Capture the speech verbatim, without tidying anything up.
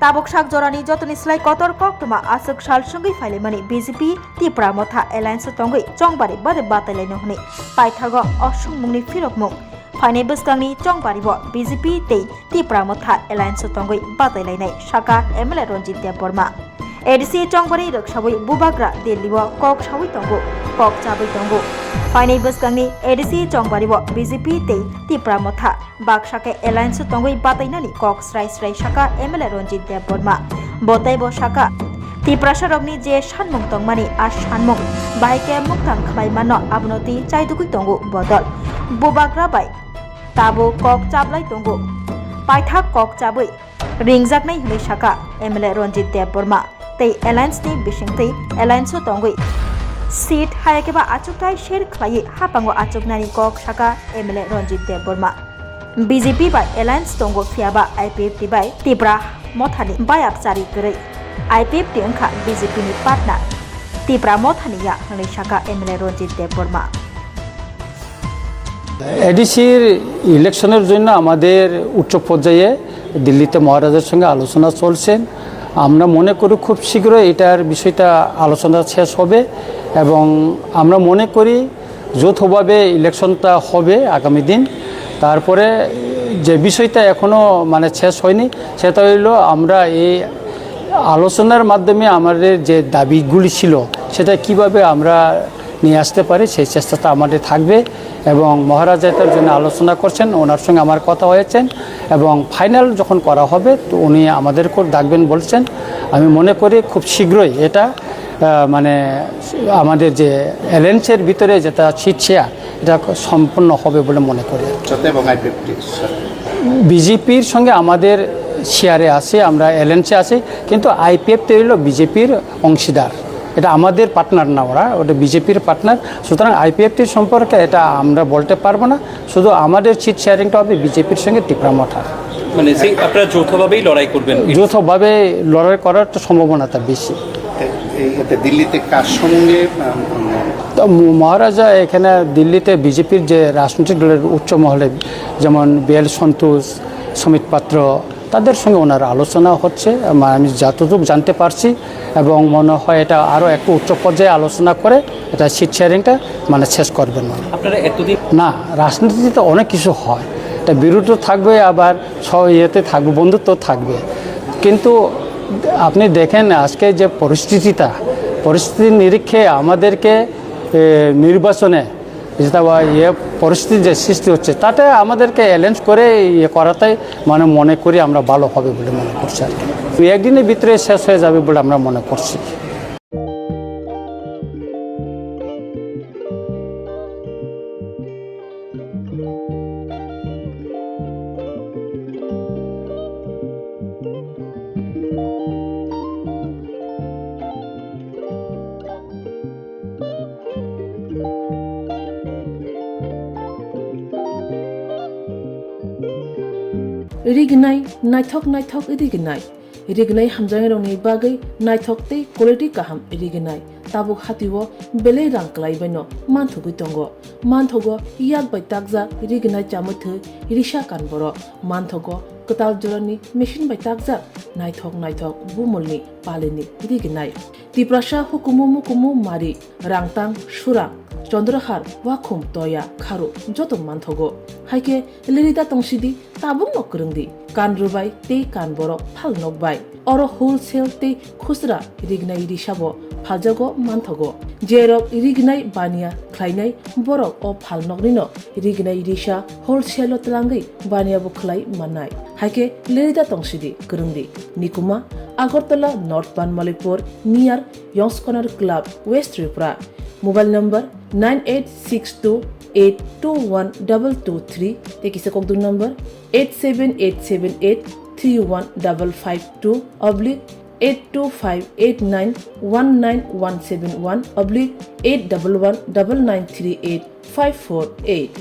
Tabuk sak jorani jotoni slai kotor koktwma aswk sal swngwi phailaimani B J P Tipra Motha alliance o tongwi chongbari bade batailaino hwnwi paithago o swngmungni phirokmung. Phainai bwskangni chongbari o B J P tei Tipra Motha alliance o tongwi batailainai, saka M L A Ranjit Debbarma. A D C chongbari rwksawi bubagra Delhi o kok sawi tongo, kok chabwi tongo. Phainai bwskangni A D C chongbari o B J P tei Tipra Motha baksa khe alliance o tongwi batainani kok srai srai saka M L A Ranjit Debbarma. Bo teibo saka, Tiprasarokni je sanmung tongmani, a sanmung bahai khe muktang khlai mano, abono twi chaidugwi tongo bodol. Bubagra bai tabuk kok chablai tongo. Paithak kok chabwi ringjaknai hwnwi saka M L A Ranjit Debbarma. Tei alliance ni bisingtwi alliance o tongwi seat hayakhe ba achukthai share khlaiwi haphango achuknani kok saka M L A Ranjit Debbarma. B J P bai alliance tongo, phiyaba I P F T bai Tipra Mothani bayap chari kwrwi. I P F T wngkha B J P ni partner, Tipra Mothani ya, hwnwi saka M L A Ranjit Debbarma. এডিসির ইলেকশনের জন্য আমাদের উচ্চ পর্যায়ে দিল্লিতে মহারাজার সঙ্গে আলোচনা চলছে। আমরা মনে করি খুব শীঘ্রই এটার বিষয়টা আলোচনা শেষ হবে এবং আমরা মনে করি যৌথভাবে ইলেকশনটা হবে আগামী দিন। তারপরে যে বিষয়টা এখনও মানে শেষ হয়নি, সেটা হইল আমরা এই আলোচনার মাধ্যমে আমাদের যে দাবিগুলি ছিল, সেটা কিভাবে আমরা নিয়ে আসতে পারি, সেই চেষ্টাটা আমাদের থাকবে। এবং মহারাজা এটার জন্য আলোচনা করছেন, ওনার সঙ্গে আমার কথা হয়েছেন এবং ফাইনাল যখন করা হবে, তো উনি আমাদেরকেও ডাকবেন বলছেন। আমি মনে করি খুব শীঘ্রই এটা, আহ, মানে আমাদের যে অ্যালায়েন্সের ভিতরে যেটা সিট শেয়ার, এটা সম্পন্ন হবে বলে মনে করি। যত এবং আইপিএফটি, স্যার। বিজেপির সঙ্গে আমাদের শেয়ারে আছে, আমরা অ্যালায়েন্সে আছি, কিন্তু আইপিএফটি হলো বিজেপির অংশীদার। এটা আমাদের পার্টনার না, ওরা, ওটা বিজেপির পার্টনার। সুতরাং আইপিএফটি সম্পর্কে এটা আমরা বলতে পারবো না, শুধু আমাদের সিট শেয়ারিংটা হবে বিজেপির সঙ্গে টিপরা মঠা। মানে সেই আপনারা যৌথভাবেই লড়াই করবেন? যৌথভাবে লড়াই করার তো সম্ভাবনাটা বেশি। এই, এতে দিল্লিতে কার সঙ্গে, আম, আম, তো ম-, মহারাজা এখানে দিল্লিতে বিজেপির যে রাজনৈতিক দলের উচ্চ মহলে, যেমন বিএল সন্তোষ, সুমিত পাত্র, তাদের সঙ্গে ওনার আলোচনা হচ্ছে। আম, আমি যতটুকু জানতে পারছি এবং মনে হয় এটা আরও একটু উচ্চ পর্যায়ে আলোচনা করে এটা সিট শেয়ারিংটা মানে শেষ করবেন ওনারা। আপনারা এতদিন না, রাজনীতিতে অনেক কিছু হয়, এটা বিরোধ থাকবে, আবার স-, ইয়েতে থাকবে, বন্ধুত্ব থাকবে, কিন্তু আপনি দেখেন আজকে যে পরিস্থিতিটা, পরিস্থিতির নিরিখে আমাদেরকে, এ, নির্বাচনে যেটা বা ইয়ে পরিস্থিতি যে সৃষ্টি হচ্ছে, তাতে আমাদেরকে অ্যালায়েন্স করে ইয়ে করাটাই মানে মনে করি আমরা ভালো হবে বলে মনে করছি আর কি। দুই একদিনের ভিতরে শেষ হয়ে যাবে বলে আমরা মনে করছি। Rignai, naithok naithok rignai. Rignai hamjaknairokni bagwi naithok tei quality kaham rignai. Tabuk hatio belai rang kwlai baino manthogwi tongo. Manthogo yak bai takjak rignai chamwi thwi risa kan borok. Manthogo kwtal jorani machine bai takjak naithok naithok bumulni palini rignai. Tiprasa hukumu mukumu mari, rangtang, surang, chondrohar, wakhum, toya, kharu joto manthogo. Haikhe lirida tongsidi, tabukno kwrwngdi, kan rwbai tei kan borok phal nokbai. Oro wholesale tei khusra rignai risabo phaljago manthogo. Jerok rignai baniya khlainai borok o phalnoknino rignai risa wholesale-o twlangwi baniyabo khlai mannai. Haikhe lirida tongsidi, kwrwngdi. Nikuma, Agartala North Banmalipur, near Yongskonar Club, West Tripura. Mobile number nine eight six two eight two one double two three tei kisa kokduk number eight seven eight seven eight three one double five two oblique eight two five eight nine one nine one seven one oblique eight double one double nine three eight five four eight.